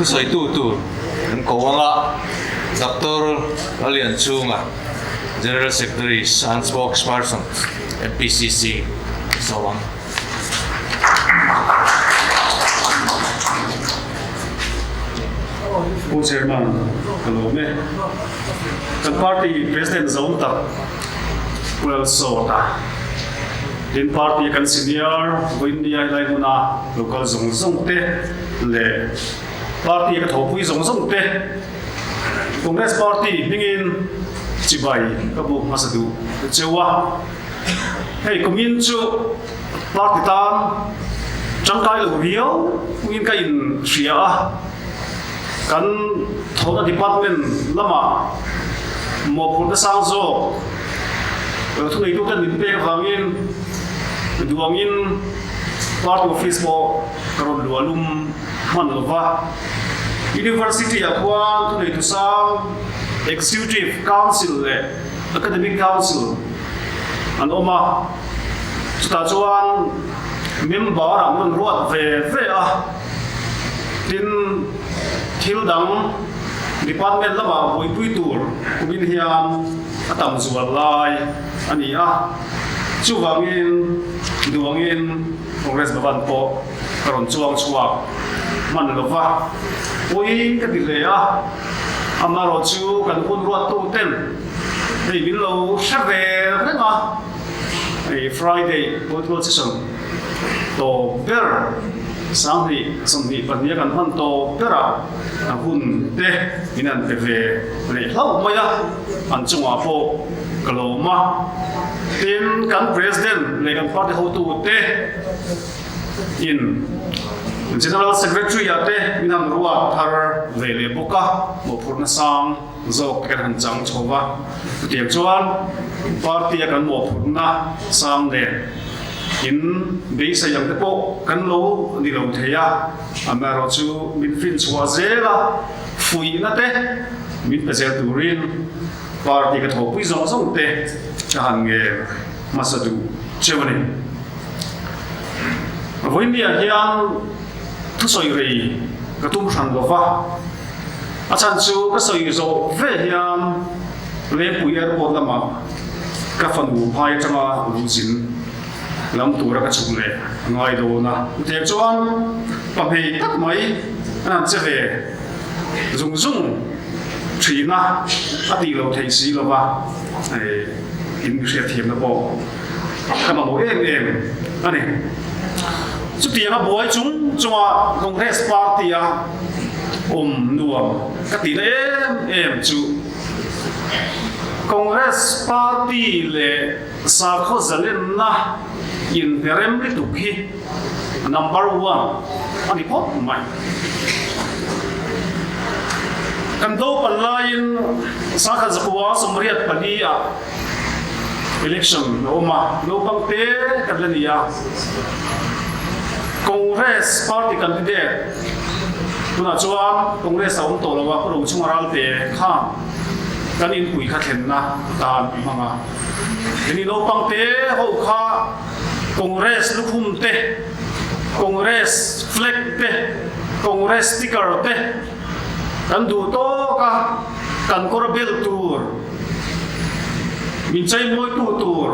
Thusawitu tur kan ko ang a, Doctor Lallianchhunga, General Secretary and Spokesperson, MPCC, an sawi ang. Pu Chairman, ka lawm e. Kan party President zawng tak Pu Lalsawta, tin party a kan senior vawiin nia helai hmuna local zawng zawng te leh party a ka thawhpui zawng zawng te Congress party hmingin chibai ka buk hmasa duh cheu a. Hei kumin chu party tan tangkai lo riau in ka inhria a, kan thawhna department lamah mawhphurhna sang zawk thuneitute min pek avangin duangin party office pawh ka rawn luah lum hman lo va. University ah khuan thuneitu sang Executive Council leh Academic Council an awm a, chutah chuan member an rawn ruat ve ve a, tin thil dang department lamah buaipui tur kumin hian a tam zual lai a ni a, chuvangin duangin Congress Bhavan pawh ka rawn chuang chhuak hman lo va, pawi ka ti hle a, amaherawh chu kan hun ruattu ten hei min lo hre ve reng a, hei Friday political session tawp ber 20 22 a kan hman tawp berah a hun te min han pe ve leh hlauh mai a, an chungah pawh ka lawm a, tin kan President leh kan party hotute, In General Secretary ah te min han ruat thar ve leh bawk a, mawhphurhna sang zawk te kan han chang chho va. Chutiang chuan party a kan mawhphurhna sang nen in beisei ang te pawh kan lo ni lo thei a, amaherawh chu min finchhuah zel a, fuihna te min pe zel turin party ka thawhpui zawng zawng te ka han ngen hmasa duh cheu a ni. Vawinia hian thusawi rei ka tum hran lo va, a chhan chu ka sawi zawh ve hian Lengpui Airport lamah ka fanu phai atanga luhzin lam tura ka chhuk leh a ngai dawn a. Chutiang chuan pahmei tak mai an han che ve zung zung thin a, a tih loh theih si lo va, in hriatthiamna pawh. Ka mamawh em em a ni. Chutianga buai chung chunga Congress party a awm nuam ka tihna em em chu Congress party leh sakhaw zalenna inhnerem lutuk hi number one a ni phawt mai. Kan dopan laiin sakhat zakua 84 ah Election a awm a, naupang te kan la ni a. Congress party candidate tunah chuan Congress a awm tawh lo a, Pu Rochhunga Ralte khan kan inpui kha thlenna atan a hmang a. Hemi naupang te ho kha Congress lukhum te, Congress flag te, Congress sticker te kan duh tawk a, kan kawr bel tur, Min cheimawitu tur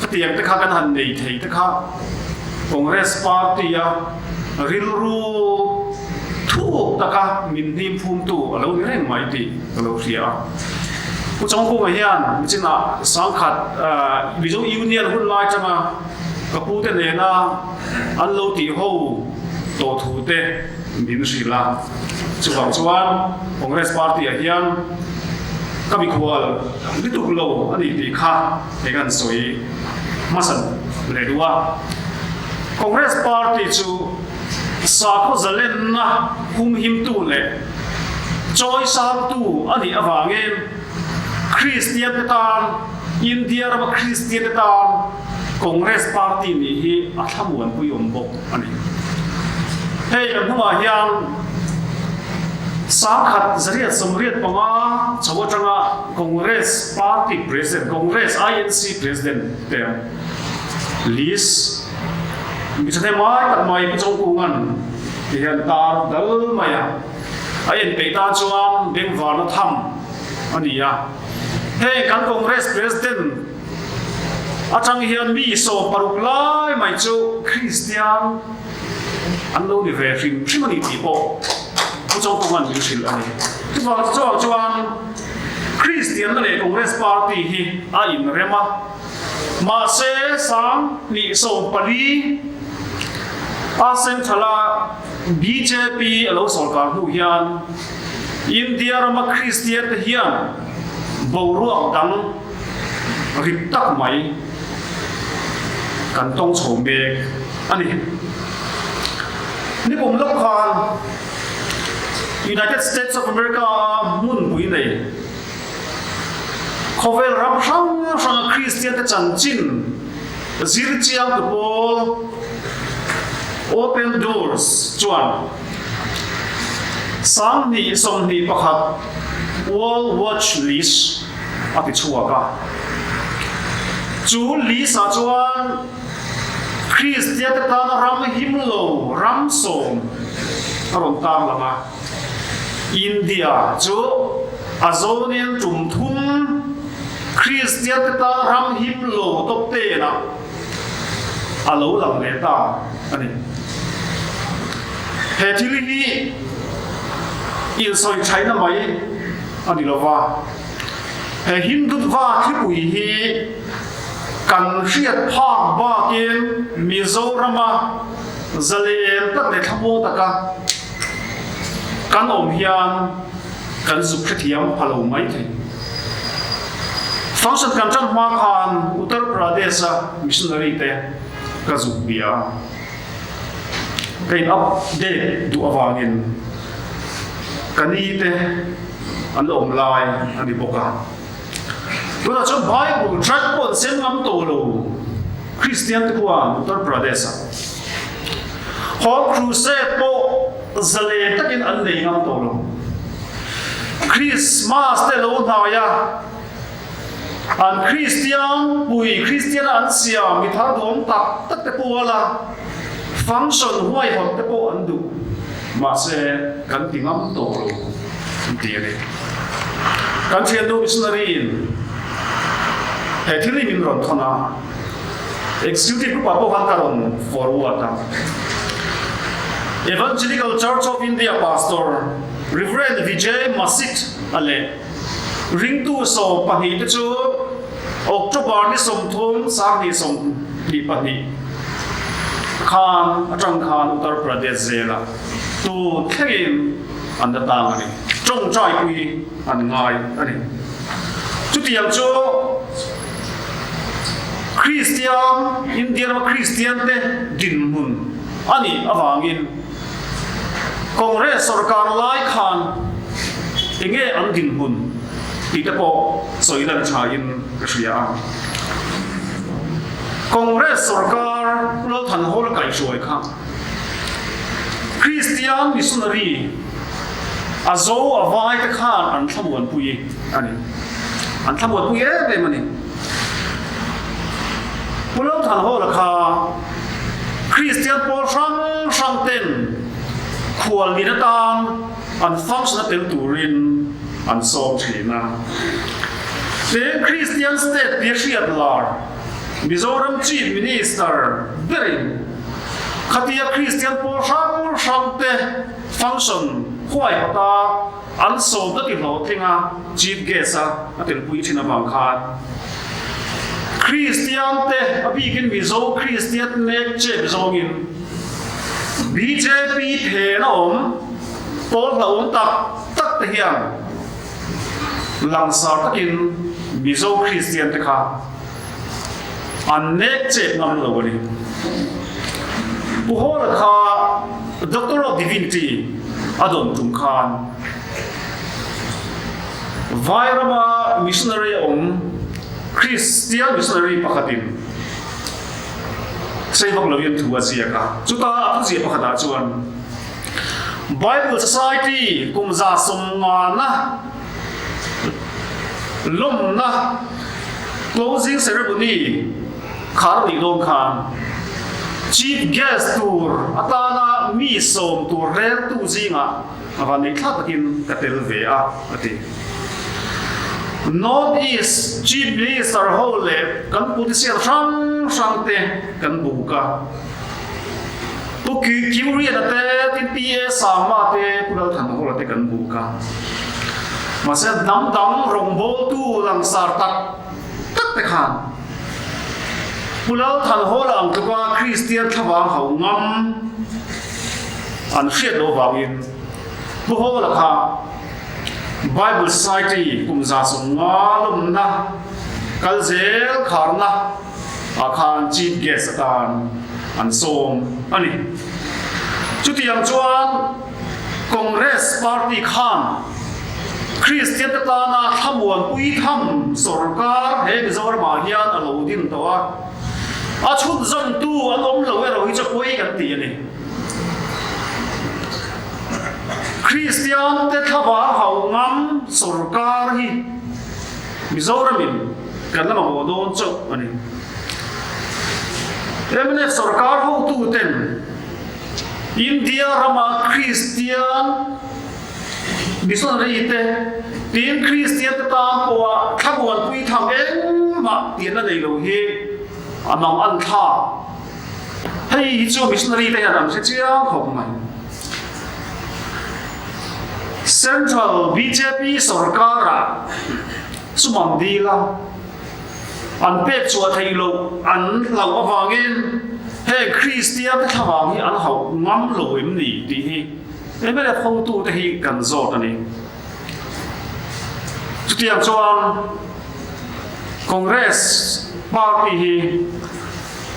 khatiang te kha kan han nei thei te kha Congress party a rilru thuk taka min hnim phumtu a lo ni reng mai tih ka lo hria a. Pu Chawngkunga hian nichinah sangkhat Mizo Union hun lai tanga ka pu te nena an lo tih ho tawh thu te min hrilh a. Chuvang chuan Congress party ah hian Ka mikhual lutuk lo a ni tih kha eng an sawi hmasa leh duh a. Congress party chu sakhaw zalenna humhimtu leh chawisangtu a nih avangin Kristian te tan, India rama Kristian te tan Congress party nih hi a thlamuanpui awm bawk a ni. Hei kan hnungah hian 1985 chho atanga Congress party president, Congress INC president te list mi thahnem ai tak mai Pu Chawngkunga'n ti hian tar dal mai a. A en peih tan chuan bengvarna tham a ni a. Heng kan Congress President atang hian mi 60 lai mai chu Kristian an lo ni ve hrim hrim a ni tih pawh Pu Chawngkunga'n min hrilh a ni. Chuvang chuang chuan Kristianna leh Congress Party hi a inrem a, mahse 2014 a Central-a bjp a lo sawrkar hnu hian India rama Kristian te hian boruak dang rip tak mai kan tawng chho mek a ni. Nikum lawk khan United States of America a hmunpui nei khawvel ram hrang hranga Kristian te chanchin zir chiang tu pawl Open Doors chuan 2021 World Watch List a ti chhuak a. Chu list-ah chuan Kristiante tana ram him lo ram sawm a rawn tarlang a. India chu a zawnin tum thum Kristiante tana ram him lo top tenah a lo lang leh ta a ni. He thil hi insawi thaihna mai a ni lo va, he Hindutva thlipui hi kan hriat phak bakin Mizorama zalen tak leh thlamuang taka kan awm hian kan zuk hrethiam pha lo mai thei. Function kan tan hma khan Uttar Pradesh-a missionary te ka zuk bia a. Ka in update duh avangin ka ni te an la awm lai a ni bawk a. Tunah chuan Bible tract pawh an sem ngam tawh lo Kristian te khuan Uttar Pradesh-ah. Home Crusade pawh zalen takin an nei ngam tawh lo. Christmas te lo hnai a, an Kristian pui, Kristiana an siam mi thar duhawm tak tak te puala function huaihawt te pawh an duh. Mahse, kan ti ngam tawh lo an ti a ni. Kan thiannu missionary-in he thil hi min rawn thawn a. Executive Group ah pawh khan ka rawn forward a. Evangelical Church of India Pastor Rev. Vijay Masit a leh ringtu 12 te chu October ni 30 2022 khan atang khan Uttar Pradesh zela tu thlengin an la tang a ni. Tawngtai pui an ngai a ni. Chutiang chu Kristian, India rama Kristian te dinhmun a nih avangin Congress sorkar lai khan enge an dinhmun tih te pawh sawi lan thain ka hria a. Congress sorkar Lalthanhawla kaihhruai kha Kristian missionary a zo a vai te khan an thlamuanpui a ni. An thlamuanpui em em a ni. Pu Lalthanhawla kha Kristian pawl hrang hrang ten khualnin atan an function a tel turin an sawm thin a. Tin, Kristian state tia hriat lar Mizoram Chief Minister berin khatia Kristian pawl hrang hrang te function huaihawta an sawmna ti hlawhtling a Chief Guest a a telpui thin avang khan Kristian te a bikin Mizo Kristian nek chep zawngin bjp phen a awm pawl hlauhawm tak tak te hian langsar takin Mizo Kristian te kha an nek chep ngam lo a ni. Pu Hawla kha Doctor of Divinity a dawn tum khan Vai rama missionary a awm Kristian missionary pakhatin sei vak loin thu a ziak a. Chuta a thuziah pakhatah chuan Bible Society kum 150 lawmna closing ceremony khar nih dawn khan. Chief Guest tur atana mi sawm tur reltu zingah vanneih thlak takin ka tel ve a, a ti. North East Chief Minister ho leh kan politician hrang hrang te kan buk a. Pu Kiuriana te, tin PA Sangma te, Pu Lalthanhawla te kan buk a. Mahse hnam dang rawngbawltu langsar tak tak te khan Pu Lalthanhawla ang tluka Kristian thlavang hauh ngam an hriat loh vangin Pu Hawla kha Bible Society kum 150 lawmna kal zel kharna ah khan Chief Guest atan an sawm a ni. Chutiang chuan Congress Party khan Kristian te tana thlamuanpui tham sorkar he Mizoramah hian a lo din tawh a, a chhunzawmtu an awm lo erawh hi chu pawi kan ti a ni. Kristian te thlavang hauh ngam sorkar hi Mizoramin kan la mamawh dawn chauh a ni. Mnf sorkar hotuten India rama Kristian missionary te tin Kristian te tan pawha thlamuanpui tham engmah tianna nei lo hi a mang an thlak. Hei hi chu missionary te hian an hre chiang khawp mai. Central bjp sorkarah sumang dil a, an pek chhuah theih loh an hlauh avangin heng Kristian te thlavang hi an hauh ngam lo em ni tih hi mnf hotute hi kan zawt a ni. Chutiang chuan Congress party hi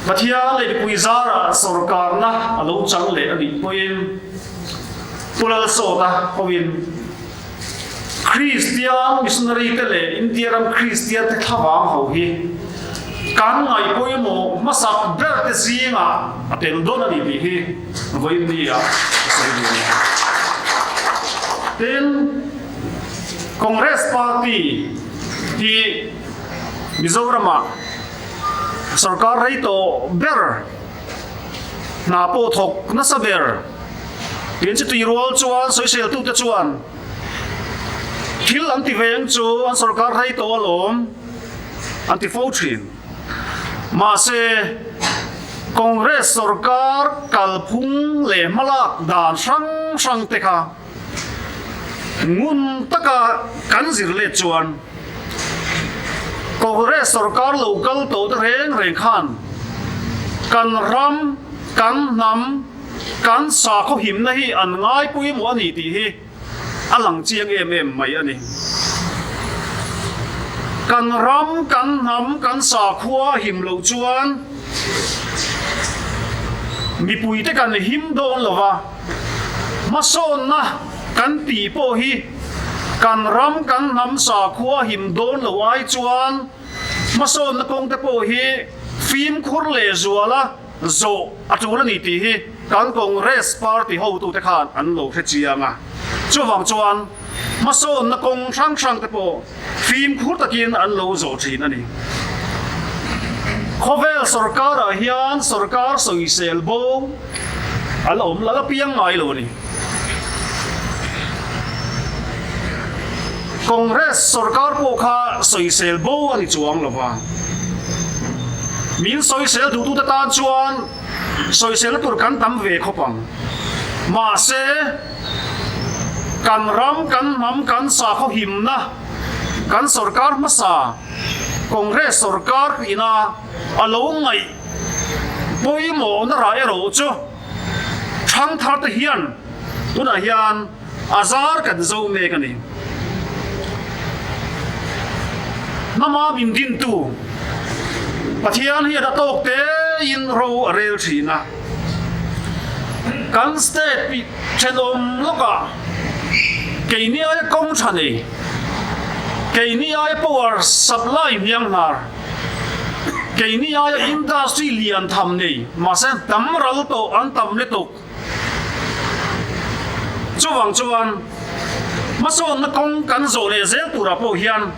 Pathian leh mipui zarah sorkarna a lo chang leh a nih pawhin Pu Lalsawta hoin Kristian missionary te leh India ram Kristian te thlavang ho hi kan ngaih pawimawh hmasak ber te zingah a tel dawn a ni tih hi vawiin ni ah ka sawi duh a ni. Tin, Congress Party hi Mizoramah sorkar rei tawh ber hna pawh thawk nasa ber tin chu tui rual chuan sawiseltute chuan thil an ti veng chu an sorkar rei tawh alawm an ti fo thin. Mahse, Congress sorkar kalphung leh hmalak dan hrang hrang te kha ngun taka kan zir let chuan Congress sorkar lo kal tawh te reng reng khan kan ram, kan hnam, kan sakhaw himna hi an ngai pawimawh a ni tih hi a lang chiang em em mai a ni. Kan ram, kan hnam, kan sakhua him loh chuan mipuite kan him dawn lo va, hmasawnna kan tih pawh hi kan ram, kan hnam, sakhua him dawn lo ai chuan hmasawnna kawngte pawh hi fimkhur lehzuala Zawh a tul a ni tih hi kan Congress party hotute khan an lo hre chiang a. Chuvang chuan hmasawnna kawng hrang hrang te pawh fimkhur takin an lo zawh thin a ni. Khawvel sorkarah hian sorkar sawisel bo a la awm la la piang ngai lo a ni. Congress sorkar pawh kha sawisel bo a ni chuang lo va. Min sawisel duhtute tan chuan sawiselna tur kan tam ve khawp ang. Mahse, kan ram, kan hnam, kan sakhaw himna, kan sorkar hmasa, Congress sorkar ina a lo ngaih pawimawhna rah erawh chu Thangthar te hian tunah hian a zar kan zo mek a ni. Hnama min dintu Pathian hian a tawk tein ro a rel thin a. Kan state pi thenawm lawkah keini aia kawng tha nei, keini aia power supply hniang hnar, Keini aia industry lian tham nei, mahse tam ral tawh an tam lutuk. Chuvang chuan hmasawnna kawng kan zawh leh zel turah pawh hian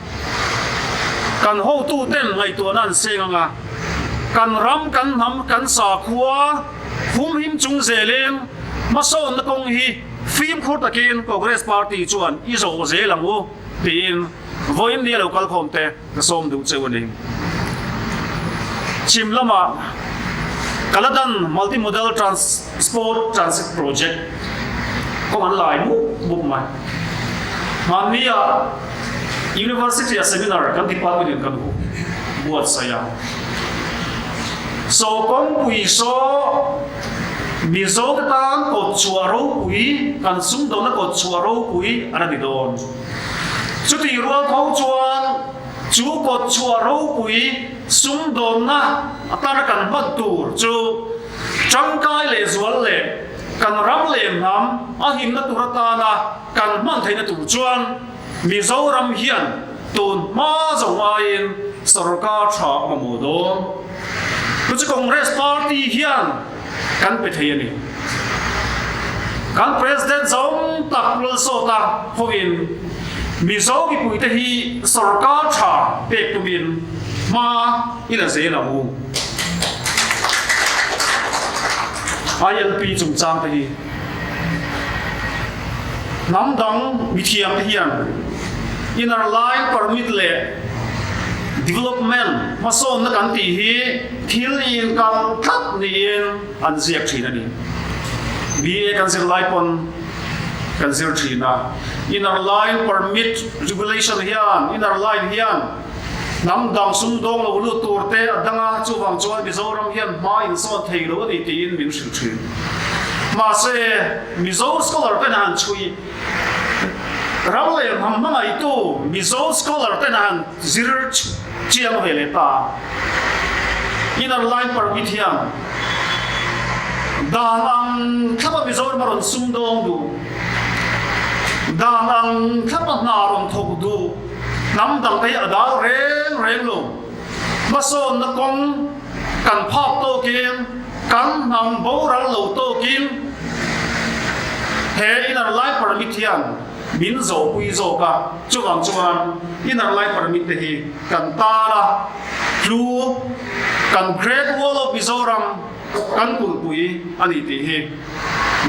kan hotuten ngaihtuahna an seng ang a. Kan ram, kan hnam, kan sakhua humhim chung zelin hmasawnna kawng hi fimkhur takin Congress Party chuan i zawh zel ang u tiin vawiin ni a lo kalkhawm te ka sawm duh cheu a ni. Chhim lama Kaladan Multimodal Transport Transit Project kawng an lai mup mup mai. Hmannia University-a seminar kan department in kan buatsaih a. Saw kawngpui saw Mizo te tan kawt chhuah ropui, kan sumdawlna kawt chhuah ropui an a ni dawn. Chutih rual tho chuan chu kawt chhuah ropui sumdawnna atana kan hman tur chu tangkai leh zual leh kan ram leh hnam a himna tur atana kan hman theihna tur chuan Mizoram hian tun hma zo aiin sorkar tha a mamawh dawn. Chu chu Congress party hian kan pe thei a ni. Kan President zawng tak Lalsawta hovin Mizo mipuite hi sorkar tha pek tumin hma i la zel ang u. ILP chungchang te hi. Hnam dang mithiam te hian inner line permit leh development hmasawnna kan tih hi thil inkal tlat niin an ziak thin a ni. BA kan zir lai pawn kan zir thin a, inner line permit regulation hian inner line hian hnam dang sumdawng lo lut tur te a dang a, chuvang chuan Mizoram hian hma insawn thei lo a ni tiin min hrilh thin. Mahse, Mizo scholar ten a han chhui ram leh hnam hmangaihtu Mizo scholar ten a han zir chiang ve leh ta. Inner Line Permit hian dan ang thlapa Mizoram a rawn sumdawng duh, dan ang thlapa hna rawn thawk duh, Hnam dangte hi a dal reng reng lo. Hmasawnna kawng kan phak tawkin, kan hnam boral lo tawkin he Inner Line Permit hian min zawhpui zawk a. Chuvang chuan Inner Line Permit te hi kan tan a, hlu kan Great Wall of Mizoram kan kulhpui a ni tih hi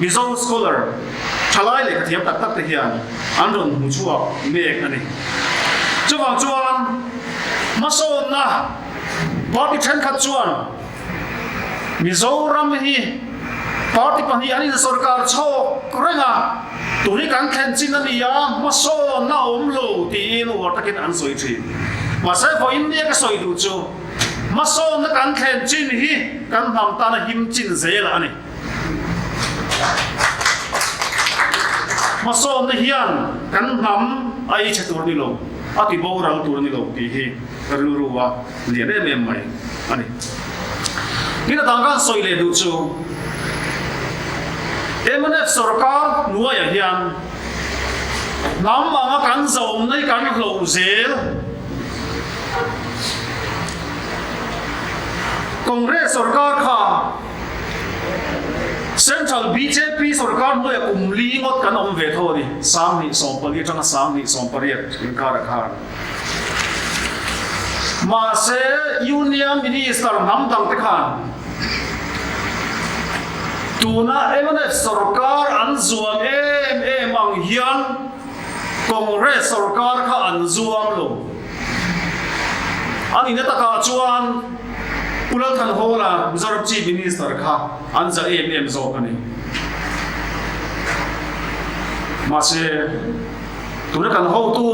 Mizo scholar thalai lehkhathiam tak tak te hian an rawn hmu chhuak mek a ni. Chuvang chuan hmasawnna party thenkhat chuan Mizoram hi party pahnih an insawrkar chhawk reng a, tun hi kan thlen chin a ni a, hmasawnna a awm lo tiin uar takin an sawi thin. Mahse vawiin nia ka sawi duh chu hmasawnna kan thlen chin hi kan hnam tana him chin zel a ni. Hmasawnna hian kan hnam a ei chhe tur a ni lo, a ti boral tur a ni lo tih hi ka rilru a lian em em mai a ni. Tin a dang kan sawi leh duh chu mnf sorkar hnuaiah hian hnam anga kan zawmna hi kan hloh zel. Congress sorkar kha Central bjp sorkar hnuaiah kum li ngawt kan awm ve tho a ni, 2014 atanga 2018 inkar ah khan. Mahse Union Minister hnam dang te khan tuna mnf sorkar an zuam em em ang hian Congress sorkar kha an zuam lo. A nihna takah chuan Pu Lalthanhawla Mizoram Chief Minister kha an za em em zawk a ni. Mahse, tuna kan hotu,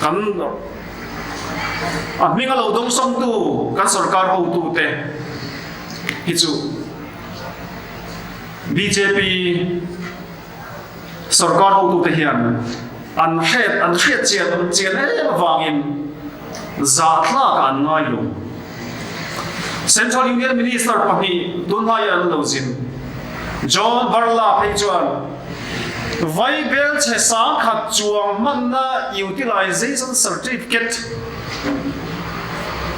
kan a hminga lo dawngsawmtu kan sorkar hotute hi chu bjp, Sorkar hotute hian an hriat an hriat chian chian em avangin zahtlakah an ngai lo. Central Union Minister pahnih tunlaiah an lo zin. John Barla phei chuan Vaibel chhe sangkhat chuang hmanna Utilization Certificate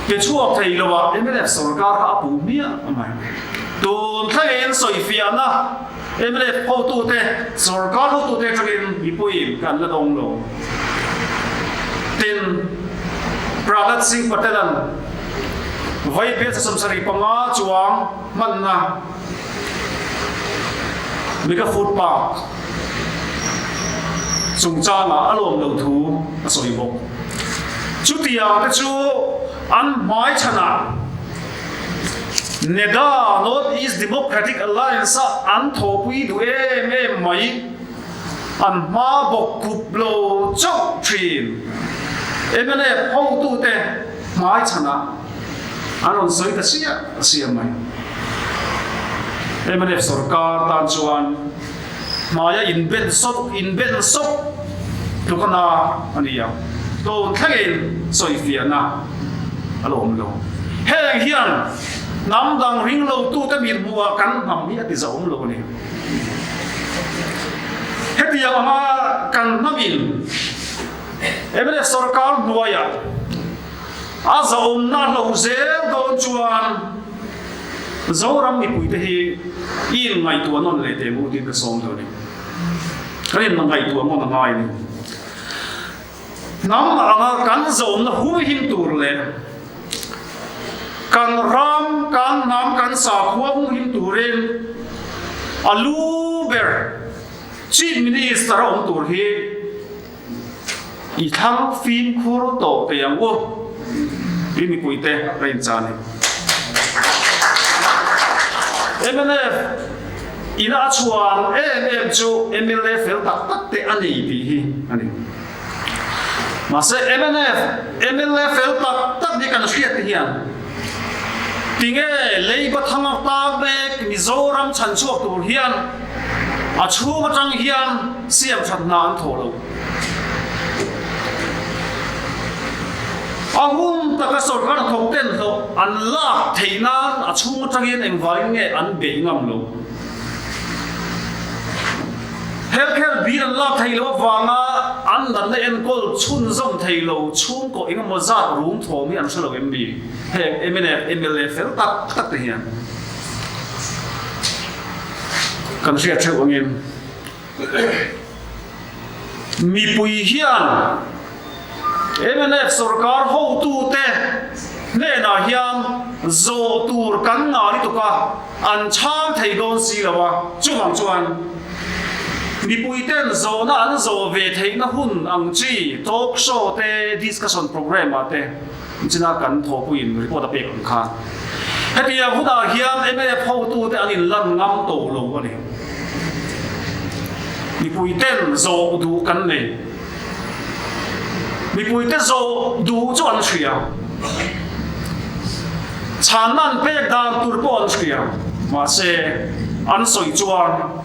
pe chhuak thei loah mnf sorkar kha a puh hmiah mai. Tun thlengin sawifiahna Mnf hotute, sorkar hotute atangin mipuiin kan la dawng lo. Tin, Prahlad Singh Patel-a'n Vaibelchhe 75 chuang hmanna Mega Food Park chungchangah a lawm loh thu a sawi bawk. Chutiang te chu an hmaichhanah NEDA, North East Democratic Alliance, a an thawhpui duh em em mai. An hma bawk khup lo chauh thin. Mnf hotute hmaichhanah an rawn sawi ta chiah chiah mai. Mnf sorkar tan chuan hmaia inben sawp inben sawp tluk a na a ni ang. Tun thlengin sawifiahna a la awm lo. Heng hian hnam dang ring lotute mithmuhah kan hnam hi a ti zahawm lo a ni. Hetiang anga kan hnamin mnf sorkar hnuaiah a zahawmna a hlo zel dawn chuan Zoram mipuite hi i inngaihtuah nawn leh teh mu tiin ka sawm dawn a ni. Kan inngaihtuah nawn a ngai a ni. Hnam anga kan zawmna huihim tur leh kan ram, kan hnam, kan sakhua huhim turin a lu ber Chief Minister a awm tur hi i thlang fimkhur tawh thei ang u tih mipuite a inchan a ni. Mnf ina a chhuan em em chu mla fel tak tak te a nei tih hi a ni. Mahse mnf mla fel tak tak hi kan hriat te hian tinge Leiba thang a tak mek Mizoram chhan chhuak tur hian a chhung atang hian siam that hna an thawh lo. A hun taka sorkar hnathawk ten hlawh an lak theih nan a chhung atangin engvangin nge an beih ngam lo. Healthcare bill an lak theih loh avanga an natna enkawl chhunzawm thei lo chhungkaw engemaw zat rum thawm hi an hre lo em mi? Heng mnf mla fel tak tak te hian kan hriat theuh angin mipui hian mnf sorkar hotute hnenah hian zawh tur kan ngah lutuk a, an chhang thei dawn si lo a, chuvang chuan mipuiten zawhna an zawh ve theihna hun ang chi talk show te, discussion programme ah te china kan thawhpuiin report a pek ang kha. Hetiang hunah hian mnf hotute an inlan ngam tawh lo a ni. Mipuiten zawh duh kan nei. Mipuite zawh duh chu an hria. Chhanna an pek dan tur pawh an hria. Mahse, an sawi chuan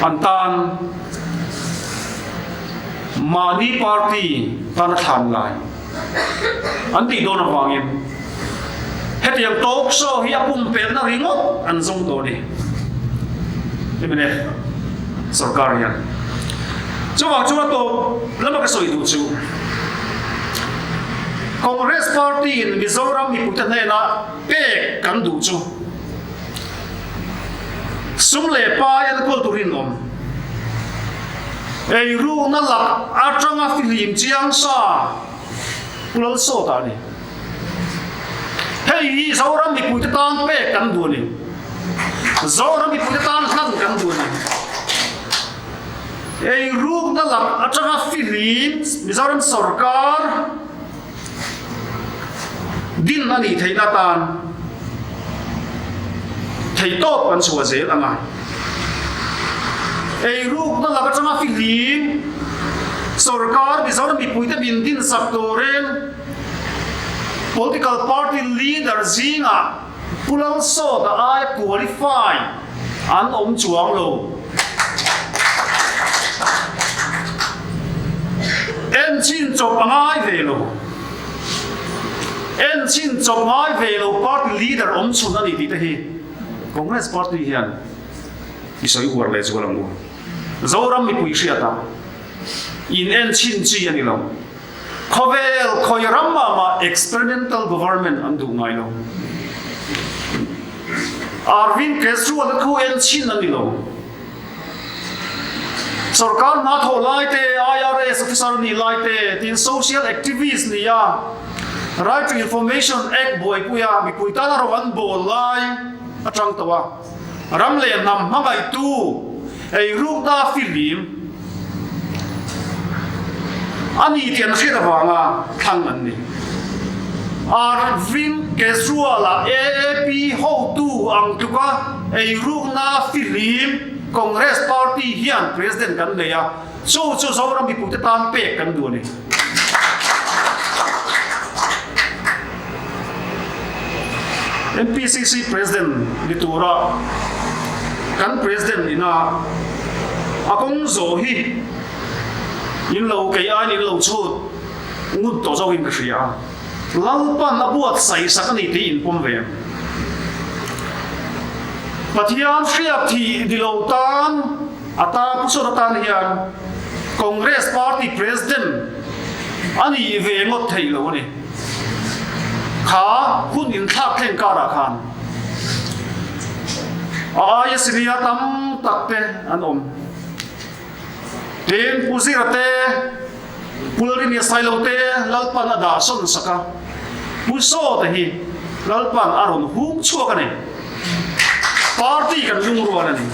an tan mahni party tana thlan lai an tih dawn avangin hetiang talk show hi a pumpelhna ringawt an zawng tawh a ni. Mnf sorkar hian chuvang chuan a tawp lama ka sawi duh chu Congress party in Mizoram mipuite hnena pek kan duh chu sum leh pai enkawl tur rinawm eirukna lak atanga fihlim chiang sa Pu Lalsawta a ni. Hei hi Zoram mipuite tan pek kan duh a ni. Zoram mipuite tan hlan kan duh a ni. Eirukna lak atanga fihlim Mizoram sorkar din a nih theihna tan theihtawp kan chhuah zel ang a. Eirukna lak atanga fihlim sorkar Mizoram mipuite min dinsak turin Political party leader zingah Pu Lalsawta ai qualify an awm chuang lo. Enchin chawp a ngai ve lo. Enchin chawp ngai ve lo party leader awm chhun a ni tih te hi Congress party hian i sawi uar leh zual ang u. Zoram mipui hriatah in enchin chi a ni lo. Khawvel khawi ram mah mah experimental government an duh ngai lo. Arvind Kejriwal te thu en chhin a ni lo. Sorkar hna thawh lai te, IRS officer nih lai te, tin social activist nia. Right to Information Act buaipuia mipui tana ro an bawl lai atang tawh a, ram leh hnam hmangaihtu eirukna fihlim a ni tih an hriat avanga thlang an ni. Arvind Kejriwal-a AAP hotu ang tluka eirukna fihlim Congress Party hian President kan nei a, chu chu Zoram mipuite tan pek kan duh a ni. MPCC President ni tura kan President ina a kawng zawh hi in lo kei aiin in lo chhut ngut tawh zawkin ka hria a, Lalpan a buatsaih sak a ni tih in pawm ve ang. Pathian hriat thih ni lo tan a ta pu sawt atan hian Congress Party President a nih ve ngawt theih lo a ni. Kha hun inthlak thleng karah khan a aia senior tam tak te an awm. Tin, Pu Zira te, Pu Lalrinnia Sailo te Lalpan a dah sawn sak a, Pu Sawta hi Lalpan a rawn hung chhuak a ni. Party kan lungrual a ni.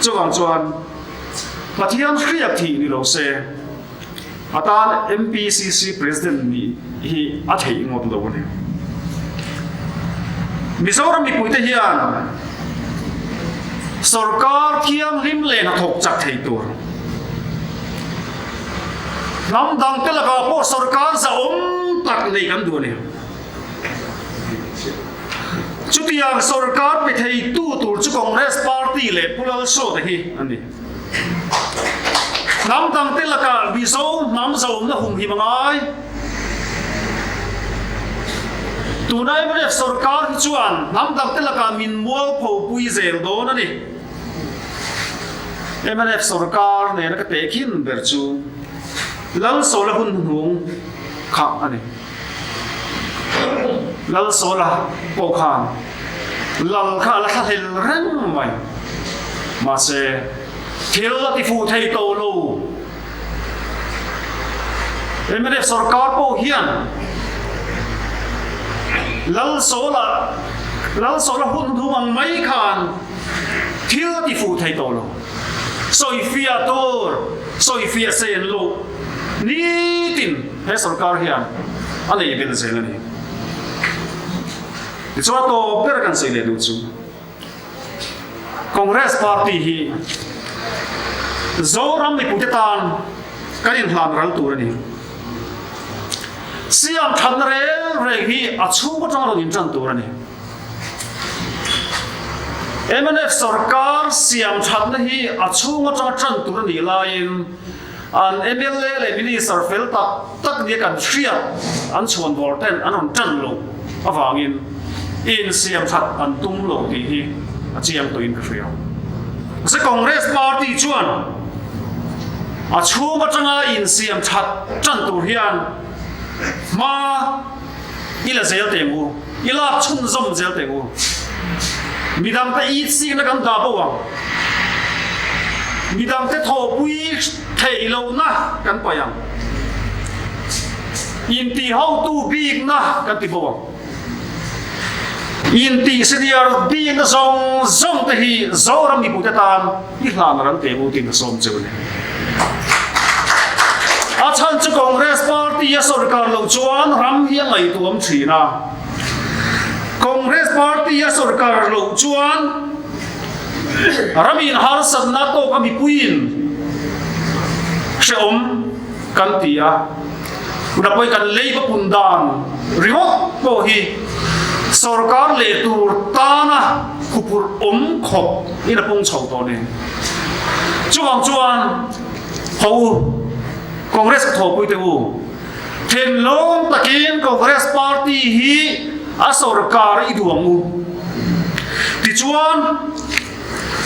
Chuvang chuan Pathian hriat thih ni lo se, a tan MPCC President nih hi a theih ngawt lo a ni. Mizoram mipuite hian sorkar thianghlim leh hnathawk chak thei tur, hnam dangte lakah pawh sorkar zahawm tak neih kan duh a ni. Chutiang sorkar pe theitu tur chu Congress Party leh Pu Lalsawta hi a ni. Hnam dangte lakah Mizo hnam zawnna humhim a ngai. Tuna mnf sorkar hi chuan hnam dangte lakah min mualpho pui zel dawn a ni. Mnf sorkar nena ka tehkhin ber chu Lalsawla hun hnuhnung kha a ni. Lalsawla pawh khan lal kha a la thlahlel reng mai. Mahse, thil a ti fuh thei tawh lo. Mnf sorkar pawh hian Lalsawla Lalsawla hun hnung ang mai khan thil a ti fuh thei tawh lo. Sawifiah tur, sawifiah sen loh nitin He sorkar hian a nei belh zel a ni. Tichuan a tawp ber kan sawi leh duh chu Congress Party hi Zoram mipuite tan kan inhlan ral tur a ni. Siam thatna reng reng hi a chhung atanga rawn intan tur a ni. Mnf sorkar siam thatna hi a chhung atanga tan tur a nih laiin An mla leh Minister fel tak tak nia kan hriat an chhuan bawr ten an rawn tan loh avangin insiam that an tum lo tih hi a chiang tawhin ka hria. Mahse Congress Party chuan a chhung atanga insiam that tan tur hian hma i la zel teh ang u, i lak chhunzawm zel teh ang u. Midangte itsikna kan dah bo ang. Midangte thawhpui theih lohna kan paih ang. Intihhotu bikna kan ti bo ang. Intih senior bikna zawng zawng te hi Zoram mipute tan i hlan ral teh u tiin ka sawm cheu a ni. A chhan chu Congress Party a sorkar loh chuan ram hi a ngaihtuam thin a. Congress Party a sorkar loh chuan ramin harsatna tawka mipuiin hrehawm kan ti a. Tunah pawhin kan leiba pun dan ringawt pawh hi sorkar leh tur tana khupurh awm khawp in a pung chho tawh nen. Chuvang chuan ho u, Congress ka thawhpui teh u, thinlung takin Congress party hi a sorkar i duh ang u. Tichuan,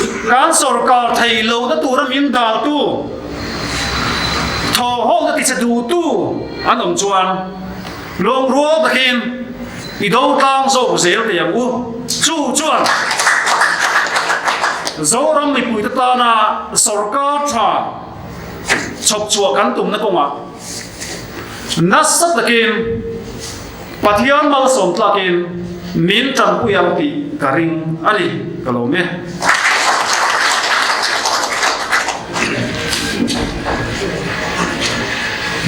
Kan sorkar thei lohna tura min daltu, thawhhawkna tichhe duhtu an awm chuan lawngrual takin i do tlang zawk zel thei ang u. Chu chuan Zoram mipuite tana sorkar tha chhawp chhuah kan tumna kawngah nasa takin. Pathian malsawm tlakin min tanpui ang tih ka ring a ni, ka lawm e.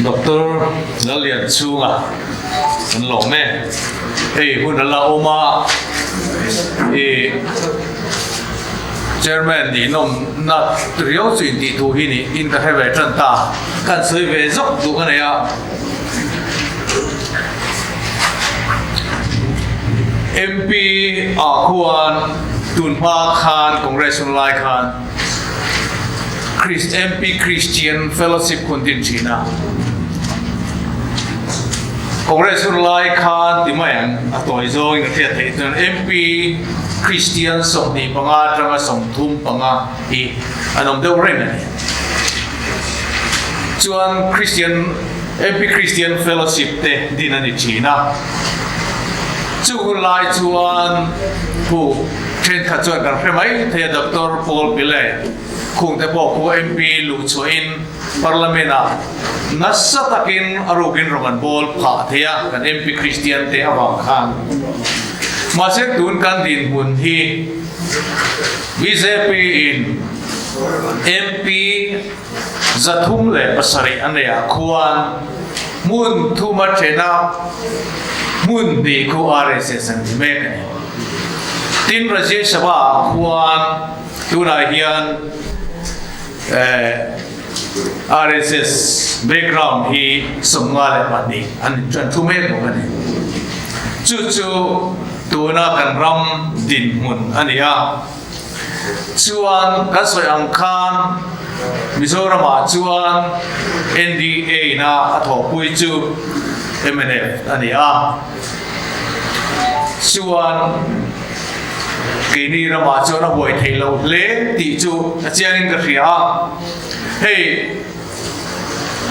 Doctor Lallianchhunga kan lawm e. Hei hun a la awm a, i Chairman nih nawmna riau chu intih thu hi nih in ka hre ve tan ta. Kan sawi ve zawk duh ka nei a. MP ah khuan tun hma khan Congress hun lai khan MP Christian Fellowship hun din thin a. Congress hun lai khan ti mai ang a tawi zawngin ka hriat theih chuan MP Christian 25 atanga 35 hi an awm deuh reng a ni. Chuan Christian MP Christian Fellowship te din a ni thin a. Chu hun lai chuan hu thenkhat chuan kan hre mai thei a Doctor Paul Pillay khung te pawh khu MP luh chhuahin Parliament ah nasa takin a rukin rawng an bawl phah thei a kan MP Christian te avang khan. Mahse tun kan dinhmun hi bjp in MP 307 a nei ah khuan hmun thum a then a, hmun hnih khu RSS an ti mek a ni. Tin, Rajya Sabha ah khuan tunah hian RSS background hi 52 an an thu mek bawk a ni. Chu chu tuna kan ram dinhmun a ni a. Chuan kan sawi ang khan Mizoramah chuan NDA ina a thawhpui chu mnf a ni a. Chuan keini ramah chuan a huai theih loh hle tih chu a chiangin ka hria a. Hei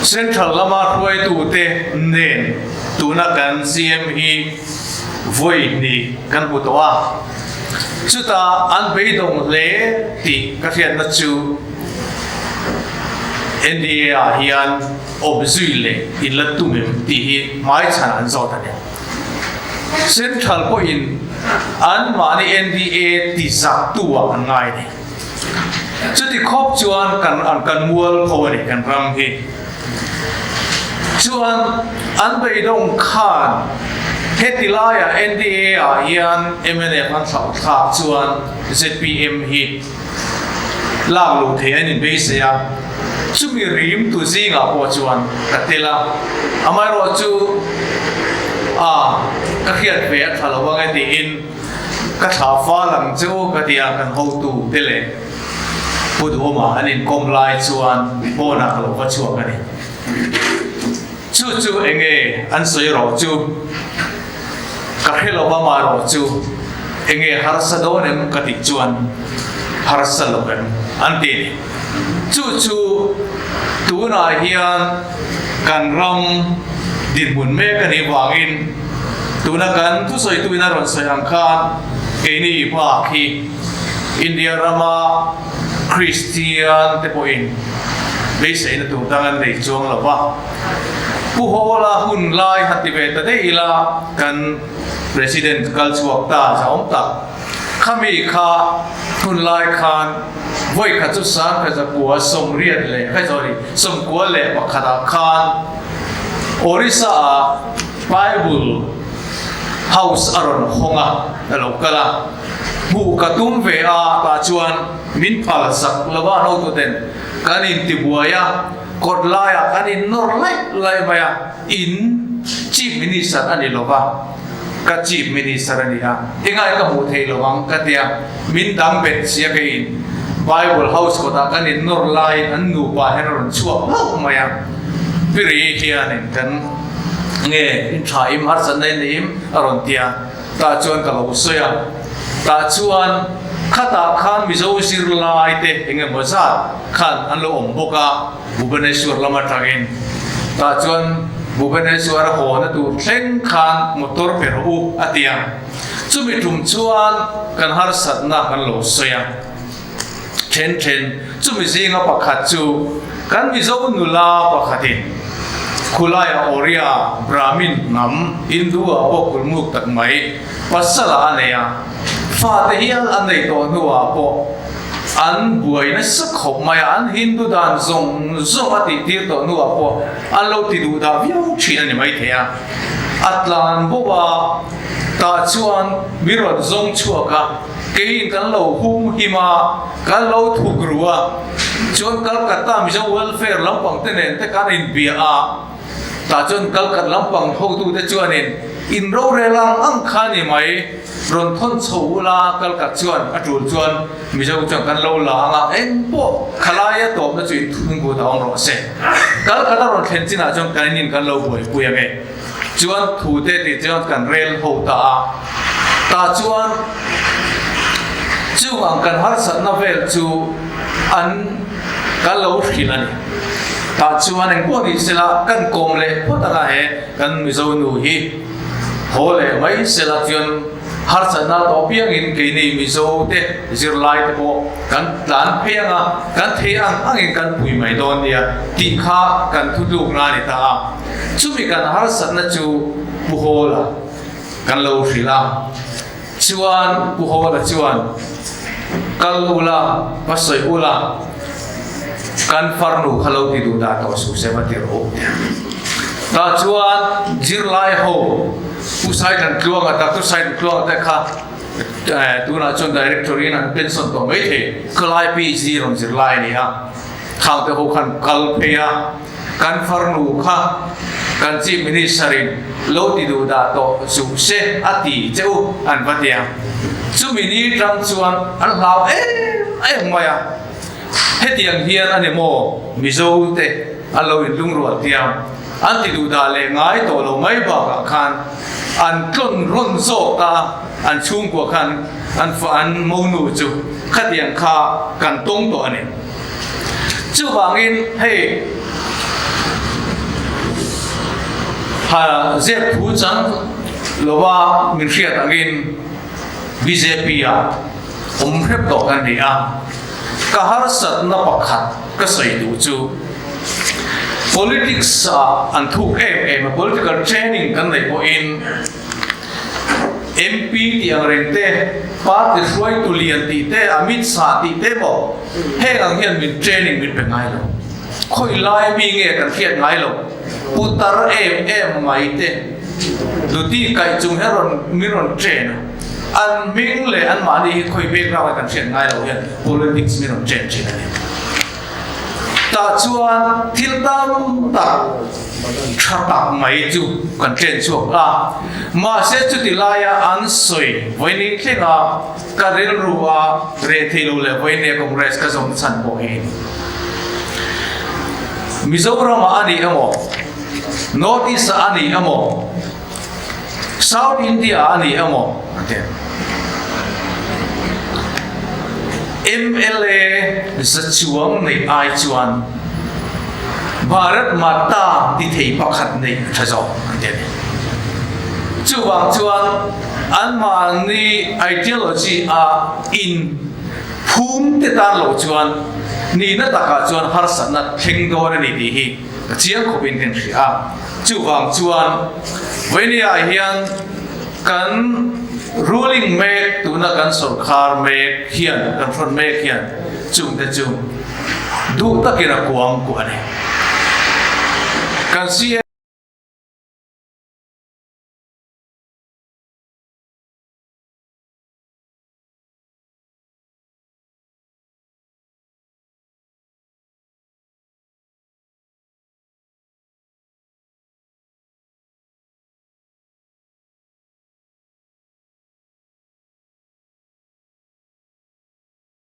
Central lama hruaitute nen tuna kan CM hi vawi hnih kan hmu tawh a. Chutah an beidawng hle tih ka hriatna chu NDA ah hian awm zui leh in la tum em tih hi hmaichhan an zawt a ni. Central pawhin anmahni NDA ti zaktu ah an ngai a ni. Chuti khawp chuan kan an kan mual pho a ni kan ram hi. Chuan an beidawng khan heti laiah NDA ah hian mnf an thlauh thlak chuan zpm hi lak luh thei an inbeisei a, chumi rim tu zingah pawh chuan ka tel a, amaherawhchu a ka hriat ve a tha lo ang e tiin ka thlah fal ang che u ka ti a, kan hotu te leh Pu Duhawma an inkawm lai chuan pawnah ka lo va chhuak a ni. Chu chu eng nge an sawi rawh chu ka hre lo va mah rawh chu eng nge harsa dawn em ka tih chuan harsa lo em an ti a ni. Chu chu tunah hian kan ram dinhmun mek a nih vangin tuna kan thusawituin a rawn sawi ang khan keini bak hi India rama Kristian te pawhin beiseina tur dang an nei chuang lo va. Pu Hawla hun lai han ti ve ta daih ila kan President kal chhuak ta zahawm tak. Khami kha hun lai khan vawi khat chu 1980 leh khai sorry 91 ah khan Orissa ah Bible House a rawn hawng a, a lo kal a. Hmuh ka tum ve a tah chuan min phal sak lo a hotuten kan intibuai a, kawt laiah kan innawr laih laih mai a, in Chief Minister a ni lo va, ka Chief Minister a ni a, engai ka hmuh theih lo ang ka tia, min dang bet sia keiin Bible House kawtah kan innawr laiin an nupa hian a rawn chhuak hlauh mai a, Piri hianin kan nge in tha im harsatna in nei im a rawn tia. Tah chuan ka lo sawi a, tah chuan khatah khan Mizo zirlai te eng emaw zat khan an lo awm bawk a, Bhubaneswar lam atangin. Tah chuan Bhubaneswar a haw na tur thleng khan motor pe rawh u a ti a, chumi tum chuan kan harsatna kan lo sawi a. Then then, chumi zinga pakhat chu kan Mizo nula pakhatin. Khulaiah Oriya, Brahmin hnam, Hindu-ah pawh kulmuk tak mai pasala a nei a, fate hial an nei tawh hnuah pawh an buai nasa khawp mai a, an Hindu dan zawng zawng a tihtir tawh hnuah pawh an lo ti duh dah viau thin a ni maithei a. A tlan bawk a, tah chuan mi rawn zawng chhuak a, keiin kan lo hum him a, kan lo thuk ru a, chuan Calcutta Mizo Welfare lampang te nen te kan inbia a, tah chuan Calcutta lampang hotute chuanin in rorel ang ang kha ni mai, rawn thawn chho ula Calcutta chuan a tul chuan Mizo chuan kan lo la ang a, eng pawh khalaia tawpna chu in thungut a awm rawh se. Calcutta rawn thlen chinah chuan kan in kan lo buaipui ang e. Chuan thu te tih chuan kan rel ho ta a, tah chuan chung ang kan harsatna vel chu an kan lo hrilh a ni. Tah chuan engpawh ni sela kan kawm leh phawt anga he kan Mizo nu hi haw leh mai sela chuan harsatna tawh piangin keini Mizo te zirlai te pawh kan tlan phei anga kan thei ang angin kan pui mai dawn nia tih kha kan thutlukna a ni ta a. Chumi kan harsatna chu Pu Hawla kan lo hrilh a, chuan Pu Hawla chuan, Kal ula, va sawi ula, kan farnu kha lo ti duh dah tawh suh se va ti rawh u. Tah chuan zirlai ho Pu Saitantluanga, Doctor Saitantluanga te kha tunah chuan Director in an pension tawh maithei, khawlai PhD rawn zirlai a ni a, khang te ho khan kal phei a. Kan farnu kha kan Chief Minister in lo ti duh dah tawh suh se a ti che u an va ti a. Chumi ni tang chuan an hlau em em mai a. Hetiang hian a ni maw Mizo te an lo inlungrual tiang an ti duh dah leh ngai tawh lo mai bakah khan an tlawn rawn zawk ta a, an chhungkua khan an an monu chu khatiang kha kan tawng tawh a ni. Chuvangin hei ha zep thu chang lova min hriat angin bjp ah awm hrep tawh kan ni a, ka harsatna pakhat ka sawi duh chu politics ah an thuk em em a, political training kan neih pawhin MP tih ang reng te, party hruaitu lian tih te, Amit Shah tih te maw, heng ang hian min training min pe ngai lo. Khawi lai mi nge kan hriat ngai lo. Putar em em mai te, duty kaih chung hian rawn min rawn train a. An hming leh anmahni hi khawi background ah kan hriat ngai lo hian politics min rawn train thin a ni. Tah chuan thil tam tak tha tak mai chu kan tlen chhuak a, mahse chuti laia an sawi vawiin thlenga ka rilru a reh thei lo leh vawiin Congress ka zawm chhan pawh hi Mizoramah a ni emaw, North East-ah a ni emaw, South India a ni emaw a ti. Mla za chuang neih ai chuan Bharat Mata ti thei pakhat neih a tha zawk an ti a ni. Chuvang chuan anmahni ideology a in phum te tan lo chuan nihna takah chuan harsatna thleng dawn a ni tih hi ka chiang khawpin ka inhria a. Chuvang chuan Vawinia hian kan ruling mek, tuna kan sorkar mek hian, kan hrawn mek hian chungte chu duh takin a kuang kuah a ni. Kan CM.